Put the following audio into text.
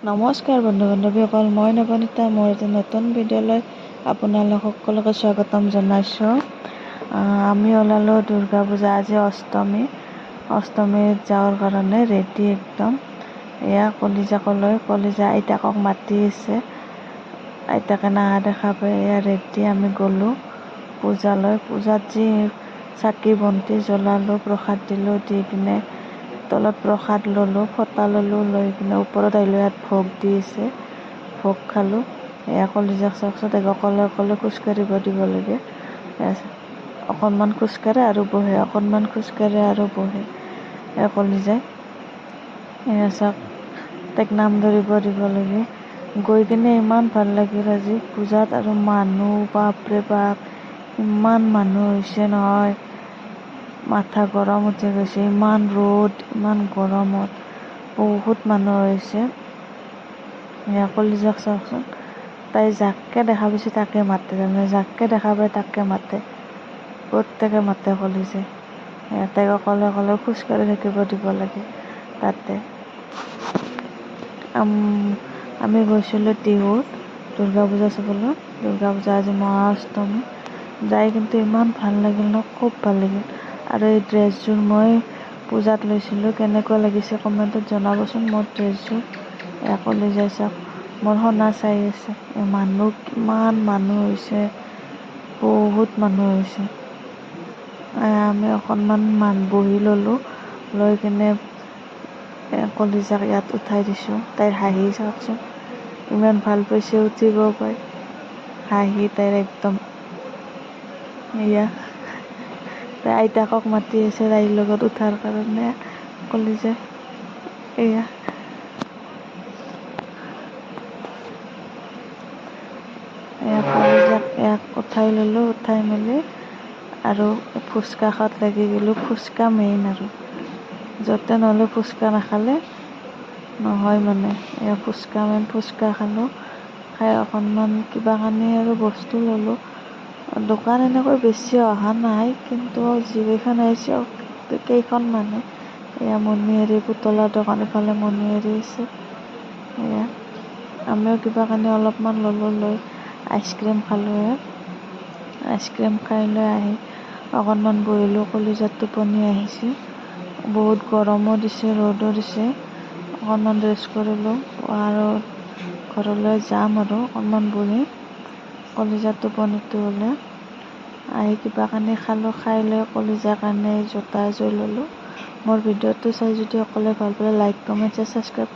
নমস্কাৰ বন্ধু বান্ধৱীসকল, মই নৱনীতা। মোৰ এটি নতুন ভিডিঅ'লৈ আপোনালোক সকলোকে স্বাগতম জনাইছোঁ। আমি ওলালোঁ দুৰ্গা পূজা, আজি অষ্টমী। অষ্টমীত যাৱাৰ কাৰণে ৰেডি একদম। এয়া কলিজাকলৈ, কলিজা আইতাকক মাতি আছে, আইতাকে নাহা দেখা পাই এয়া ৰেডি। আমি গ'লোঁ পূজালৈ। পূজাত যি চাকি বন্তি জ্বলালোঁ, প্ৰসাদ দিলোঁ, দি কিনে তলত প্ৰসাদ ল'লোঁ, ফটা ল'লোঁ, লৈ কিনে ওপৰত আহিলোঁ। ইয়াত ভোগ দি আছে, ভোগ খালোঁ। এয়া কলিজাক চাওকচোন, তাইক অকলে অকলে খোজকাঢ়িব দিব লাগে। অকণমান খোজকাঢ়ে আৰু বহে, অকণমান খোজকাঢ়ে আৰু বহে। এয়া কলিজাই, এয়া চাওক, তাইক নাম ধৰিব দিব লাগে। গৈ কিনে ইমান ভাল লাগিল আজি পূজাত। আৰু মানুহ, বাপৰে বাপ, ইমান মানুহ হৈছে নহয়, মাথা গৰম উঠি গৈছে। ইমান ৰ'দ, ইমান গৰমত বহুত মানুহ হৈছে। এয়া কলিজাক চাওকচোন, তাই যাকে দেখা পাইছে তাকে মাতে, তাৰমানে যাকে দেখা পায় তাকে মাতে, প্ৰত্যেকে মাতে কলিজাই। এয়া তাইক অকলে অকলে খোজকাঢ়ি থাকিব দিব লাগে তাতে। আমি গৈছিলোঁ টিহুত দুৰ্গা পূজা চাবলৈ। দুৰ্গা পূজা আজি মহা অষ্টমী। যাই কিন্তু ইমান ভাল লাগিল ন, খুব ভাল লাগিল। আৰু এই ড্ৰেছযোৰ মই পূজাত লৈছিলোঁ, কেনেকুৱা লাগিছে কমেণ্টত জনাবচোন মোৰ ড্ৰেছযোৰ। এয়া কলিজাই চাওক, মোৰ সোণা চাই আছে। এই মানুহ, কিমান মানুহ হৈছে, বহুত মানুহ হৈছে। আমি অকণমান মান বহি ল'লোঁ, লৈ কিনে কলিজাক ইয়াত উঠাই দিছোঁ। তাইৰ হাঁহি চাওকচোন, ইমান ভাল পাইছে উঠিব পাই, হাঁহি তাইৰ একদম। এয়া তাই আইতাকক মাতি আছে তাইৰ লগত উঠাৰ কাৰণে কলিজাই। এয়া এয়া কলিজাক ইয়াক উঠাই ল'লোঁ, উঠাই মেলি আৰু ফুচকা খোৱাত লাগি গ'লোঁ। ফুচকা মেইন, আৰু য'তে নহ'লে ফুচকা নাখালে নহয় মানে। এয়া ফুচকা মেইন, ফুচকা খালোঁ। খাই অকণমান কিবা কানি আৰু বস্তু ল'লোঁ। দোকান এনেকৈ বেছি অহা নাই, কিন্তু যিকেইখন আহিছে কেইখনমানে। এয়া মণিহাৰী পুতলাৰ দোকান, ইফালে মণিহাৰী আছে। এয়া আমিও কিবা কানি অলপমান ল'লোঁ, লৈ আইচক্ৰীম খালোঁ। আইচক্ৰীম খাই লৈ আহি অকণমান বহিলোঁ, কলিজাত টোপনি আহিছে। বহুত গৰমো দিছে, ৰ'দো দিছে। অকণমান ৰেষ্ট কৰিলোঁ আৰু ঘৰলৈ যাম আৰু অকণমান বহি কলিজাত টোপনিটো হ'লে। আহি কিবা কানি খালোঁ, খাই লৈ কলিজাৰ কাৰণে জোতা এযোৰ ল'লোঁ। মোৰ ভিডিঅ'টো চাই যদি সকলোৱে ভাল পালে লাইক, কমেণ্ট, শ্বেয়াৰ, ছাবস্ক্ৰাইব।